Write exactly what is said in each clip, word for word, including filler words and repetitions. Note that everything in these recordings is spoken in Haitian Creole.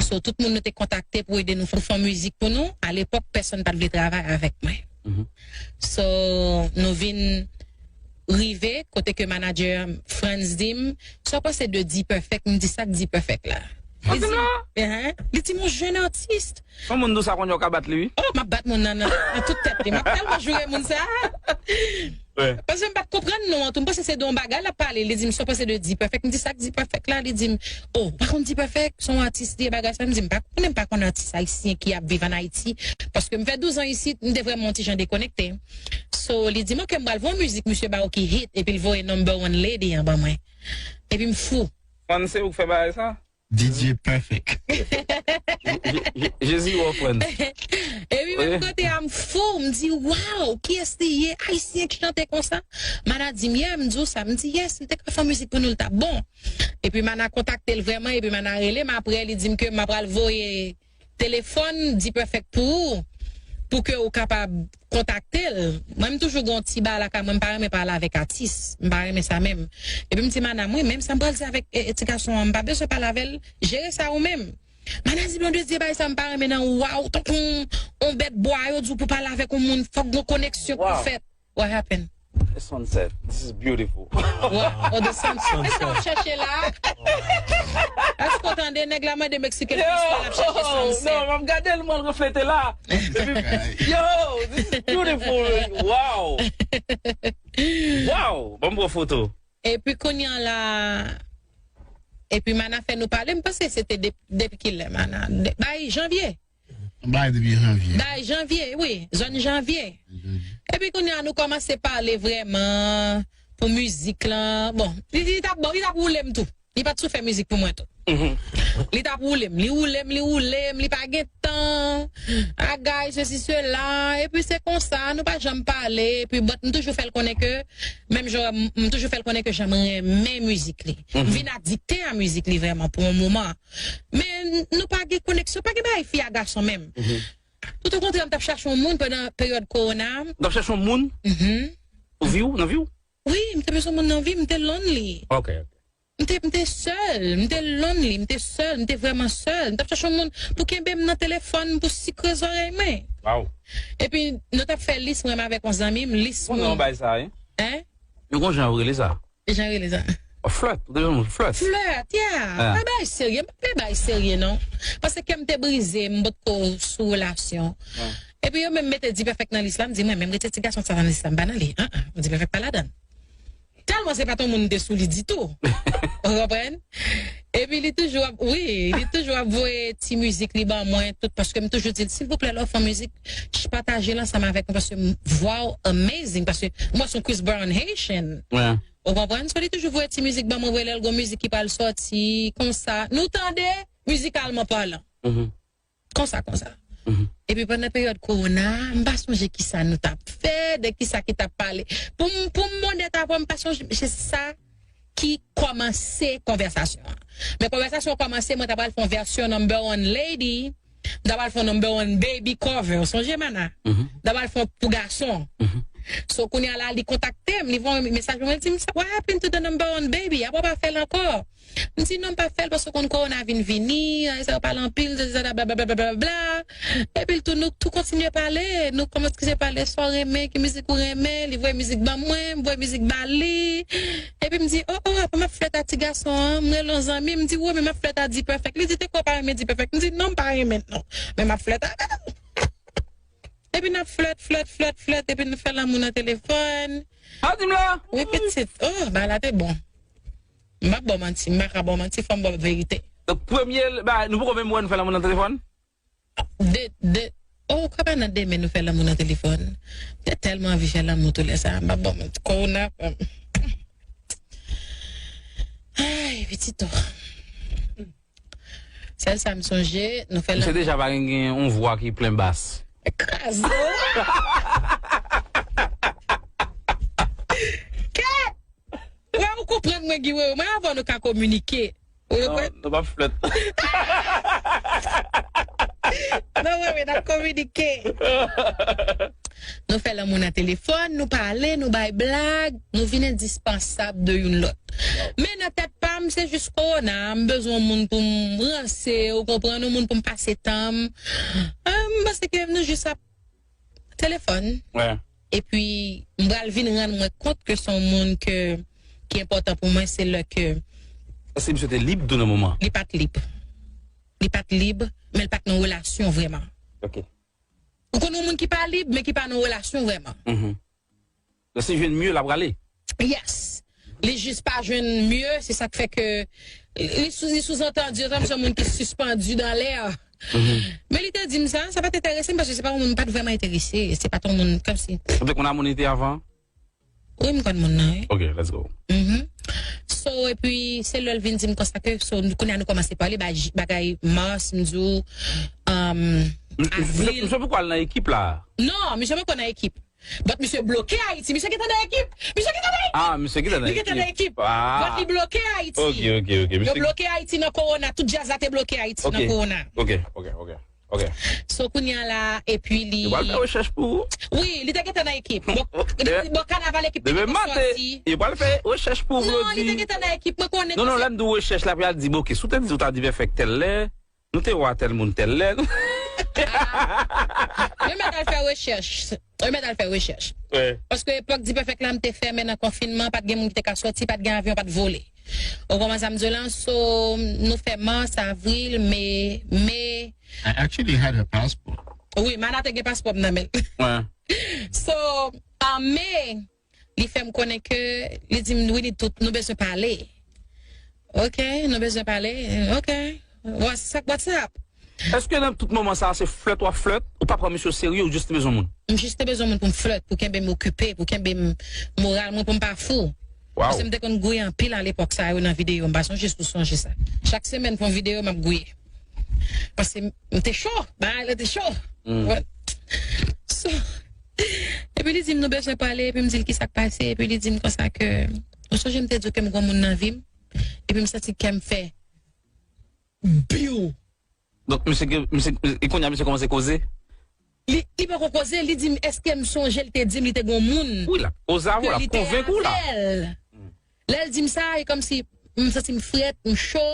So, tout moun nou te kontakte pou ede nou fè, fè mizik pou nou, alepòk, pèsonn pa t vle travay avèk mwen. So, nou vin rive kote ke manager Frantz di m, "Sa w panse de D-Perfect?" M di, "Sa k D-Perfect la?" Li di, "Hein?" Li di m, "Yon jèn atis." Yon moun di w sa kounye a w ka bat li, wi. Oh, m ap bat moun nan, nan, nan tout tèt li. M ap tèlman joure moun sa. Paske m pa t konprann non an tou. M panse se de yon bagay l ap pale. Li di m, "Sa w panse de D-Perfect?" M di, "Sa k D-Perfect la?" Li di m, "Oh, ou pa konn D-Perfect? Se yon atis li ye, bagay sa." M di, "M pa konnen, m pa konn atis ayisyen ki ap viv ann Ayiti." Paske m fè douz an isit, m te vrèman yon ti jan dekonekte. So, li di m, "Ok, m pral voye yon mizik misye ba ou ki hit." Epi l voye Number One Lady an ban mwen. Epi m fou. Fann se ou k fè bagay sa? D J Perfect. Je- je- Jezi w ofrann. Epi menm kote a, m fou, m di, "Waw, kiyès li ye? Ayisyen k chante konsa?" Mana di m, "Yeah," m di w sa, m di, "Yes, li te ka fè mizik pou nou, l t ap bon." Epi Mana kontakte l vrèman, epi Mana rele m apre, li di m ke m ap pral voye telefòn D-Perfect pou ou, pou ke ou kapab kontakte l. Mwen, m toujou gen yon ti bagay lakay mwen, m pa renmen pale avèk atis. M pa renmen sa menm. Epi m di Mana, "Mwen menm, sa m pral di avèk e, e, ti gason an, m pa bezwen pale avè l, jere sa ou menm." Mana di, "Blondedy, bagay sa m pa renmen nan, waw, tankou yon, yon bèt bwa, yo di w pou pale avèk yon moun, fòk gen yon koneksyon pou fèt." What happened? The sunset. This is beautiful. Wow, oh, the sunset. Kisa w chèche la? Èske w tande nèg la mande m eksplike l, kisa l ap chèche sunset? Non, m ap gade l, mwen reflete la. Epi, yo, this is beautiful. Wow. Wow, ban m pran foto. Epi kounye a la, epi Mana fè nou pale, m panse se te de- depi kilè Mana? De- bay janvye. Bay depi janvye. Bay janvye, wi. Zòn janvye. Epi kounye a nou kòmanse pale vrèman pou mizik lan. Bon, li, li t ap, bon, li t ap woule m tou. Li pa t sou fè mizik pou mwen tou. Li t ap woule m, li woule m, li woule m, li pa gen tan. Agay, sesi, sela. Epi se konsa, nou pa janm pale. Epi, but, m toujou fè l konnen ke, menm jan, m, m toujou fè l konnen ke jan m renmen mizik li. M vin adikte a mizik li vrèman pou yon moman. Men n- nou pa gen koneksyon, pa gen bagay fi a gason menm. Tout okontrè, m t ap chache yon moun pandan peryòd kowona. Ou t ap chache yon moun? Mhm. Ou vi w, nan vi w? Wi, m te bezwen yon moun nan vi m, m te lonely. Ok, ok. M te, m te sèl, m te lonely, m te sèl, m te vrèman sèl. M t ap chache yon moun pou kenbe m nan telefòn, pou sikre zòrèy mwen. Wow. Epi, nou t ap fè lis, mwen menm avèk yon zanmi m, lis moun. Konnen yon bagay sa, wi. Hein? Yo gon jan yo rele sa. Jan rele sa. Flèt, ou te jwenn moun flèt. Flèt, yeah. Ah. Pa bay serye, m pa bay serye non. Paske kè m te brize, m potko sou relasyon. Ah. Epi yo menm mete D-Perfect nan lis la, m di mwen menm rete ti gason sa nan lis la, m pa nan li. Ah, ah, D-Perfect pa ladan. Tèlman se pa t yon moun m te sou li ditou. Ou konprann? Epi li toujou ap, wi, li toujou ap voye ti mizik li ban mwen, tout, paske m toujou di l, silvouplè, lè w fè yon mizik, pataje l ansanm avèk mwen, paske m- vwa w amazing, paske mwen se yon Chris Brown Haitian. Ou konprann? So, li toujou voye ti mizik ban mwen, voye lè l gon mizik ki pral sòti, konsa. Nou tande, mizikalman palan. Konsa, konsa. Epi pandan peryòd kowona, m pa sonje kisa nou t ap fè, de kisa ki t ap pale. Pou m, pou m onèt avè w, m pa sonje, se sa ki kòmanse konvèsasyon an. Men konvèsasyon an kòmanse, mwen ta pral fè yon vèsyon Number One Lady, m ta pral fè yon Number One Baby cover, ou sonje, Mana? M ta pral fè yon pou gason. So, kounye a la, li kontakte m, li voye yon mesaj mwen, li di m, "What happened to the Number One Baby? Apa w pa fè l ankò?" M di, "Non, m pa fè l paske w konn kowona vin vini, sa yo pale anpil, blablabla." Epi l tou, nou tou kontinye pale, nou kòmanse pale, sa w renmen, ki mizik ou renmen, li voye mizik ban mwen, m voye mizik ba li. Epi m di, "Oh, oh, apa m ap flèt a ti gason an?" M rele yon zanmi, m di, "Wi, men m ap flèt a D-Perfect." Li di, "Te kwè w pa renmen D-Perfect?" M di, "Non, m pa renmen l non. Men m ap flèt avè l." Epi n ap flèt, flèt, flèt, flèt, epi nou fè lanmou nan telefòn. A di m la! Wi, pitit. Oh, bagay la te bon. M p ap ba w manti, m pa ka ba w manti, fò m ba w verite. Donk, premye, ba, nou poko menm wè nou fè lanmou nan telefòn? De, de, oh, kòman nan demen nou fè lanmou nan telefòn? M te tèlman anvi fè lanmou tou lè sa, m p ap ba w manti. Kowona, ay, pitit, oh. Sèl sa m sonje, nou fè lanmou. Misye deja pa gen, gen yon vwa ki plen bas. Kraze w. Kèt! Wè, ou konprann mwen, Guy Wewe. Mwen avè w nou ka kominike. Ou konprann? Non, nou p ap flèt. Non, wi, wi, n ap kominike. Nou fè lanmou nan telefòn, nou pale, nou bay blag, nou vin endispansab de youn lòt. Men nan tèt pa m, se jis kowona, m bezwen yon moun pou m ranse, ou konprann, yon moun pou m pase tan m. Ah, m panse ke nou jis ap telefòn. Epi, m pral vin rann mwen kont ke se yon moun ke, ki enpòtan pou mwen, se lè ke Èske misye te lib tou nan moman? Li pa t lib. Li pa t lib, men li pa t nan relasyon vrèman. Ok. Ou konn yon moun ki pa lib, men ki pa nan relasyon vrèman. Mhm. Lè se jwenn mye, l ap rale. Yes. Li jis pa jwenn mye, se sa k fè ke li sou, li souzantandi, se yon moun ki sispandi dan lè. Mhm. Men li te di m sa, sa pa t enterese m, paske se pa yon moun, m pa t vrèman enterese, se pa t yon moun, kòmsi. Ou te konn Amonite avan? Wi, m konn moun nan, wi. Ok, let's go. Mhm. So, epi, se lè l vin di m konsa ke, so, kounye a nou kòmanse pale, ba-, bagay mas, m di w, um, avril. Misye, misye poko al nan ekip la? Non, misye poko nan ekip. But misye bloke Ayiti. Misye gentan nan ekip. Misye gentan nan ekip. Ah, misye gentan nan ekip. Li gentan nan ekip. Ah. But li bloke Ayiti. Ok, ok, ok. Yo bloke Ayiti nan kowona. Tout djaz la te bloke Ayiti nan kowona. Ok, ok, ok. Ok. So, kounye a la, epi li. Yo pral fè rechèch pou ou. Wi, li te gentan nan ekip. Bon, bon, kanaval ekip te gentan sòti. Yo pral fè rechèch pou ou, Brody. Non, li te gentan nan ekip. Mwen konnen. Non, non, lè m di w rechèch la, pou y al di, bon, ok, si w te di w ta di Perfect tèl lè, nou te wè tèl moun tèl lè. Ah. Yo mèt al fè rechèch. Yo mèt al fè rechèch. Paske epòk Di Perfect la, m te fèmen nan konfinman, pa t gen moun ki te ka sòti, pa t gen avyon, pa t vole. Ou konprann sa m di w lan? So, nou fè mas, avril, me, me. I actually had her passport. Wi, Mana te gen paspò m nan men l. So, an me, li fè m konnen ke, li di m, "We need to, nou bezwen pale." Ok, nou bezwen pale. Ok. What's up, what's up? Èske nan tout moman sa a, se flèt w ap flèt? Ou pa pran misye oserye, ou jis te bezwen moun? M jis te bezwen moun pou m flèt, pou kenbe m okipe, pou kenbe m moral mwen, pou m pa fou. Paske m te konn gouye anpil alepòk sa yo nan videyo, m pa sonje si w sonje sa. Chak semèn pou yon videyo, m ap gouye. Paske m te cho, bagay la te cho. So, epi li di m nou bezwen pale, epi m di l kisa k pase, epi li di m konsa ke, ou sonje m te di w ke m gon moun nan vi m, epi m santi kè m fè biw. Donk, misye, misye, e kounye a, misye kòmanse koze? Li, li poko koze, li di m, èske m sonje l te di m li te gon moun. Wi, l ap koze avè w, l ap konvenk ou la. Lè l di m sa, e kòmsi m santi m frèt, m cho.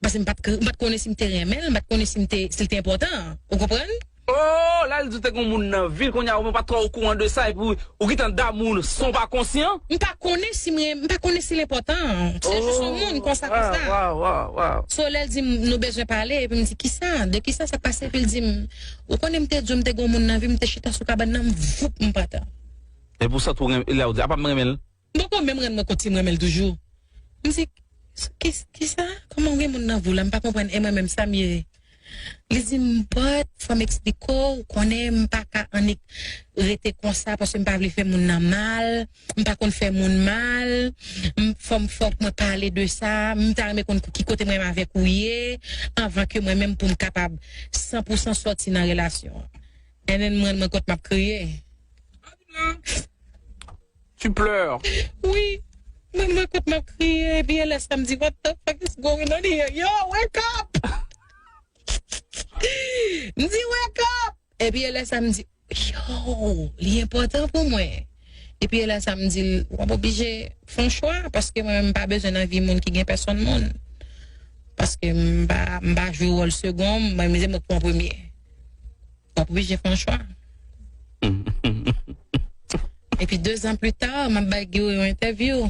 Paske m pa t, m pa t konnen si m te renmen l, m pa t konnen si m te, si l te enpòtan. Ou konprann? Oh, lè l di w te gon moun nan vi l, kounye a ou menm pa twò okouran de sa, epi ou, ou gentan damou l san w pa konsyan? M pa konnen si m renmen, m pa konnen si l enpòtan. Se jis yon moun konsa, konsa. So, lè l di m, nou bezwen pale, epi m di, kisa? De kisa sa k pase? Epi l di m, ou konnen m te di w m te gon moun nan vi m, m te chita sou kabann nan, m voup, m pa t. Epi w santi w renmen, lè w di, apa m renmen l? M poko menm rann mwen kont si m renmen l toujou. M di, ki, kisa? Kòman w gen moun nan vi w la? M pa konprann, e mwen menm sa m ye. Li di m, but, fò m eksplike w, ou konnen m pa ka annik rete konsa paske m pa vle fè moun nan mal, m pa konn fè moun mal, m, fò m, fòk mwen pale de sa, m ta renmen konn ki kote mwen menm avèk ou ye, anvan ke mwen menm pou m kapab san pou san sòti nan relasyon an. And then mwen, mwen kot m ap kriye. Tu pleures. Wi. Mwen, mwen kot m ap kriye, epi e lè sa m di, what the fuck is going on here? Yo, wake up! M di, wake up! Epi e lè sa m di, yo, li enpòtan pou mwen. Epi e lè sa m di l, w ap oblije fè yon chwa, paske mwen menm m pa bezwen nan vi moun ki gen pèsòn moun. Paske m pa, m pa jwe wòl segon, mwen menm se mwen k pran premye. W ap oblije fè yon chwa. Epi, de zan pli ta, m ap bay Guy yon entèvyou.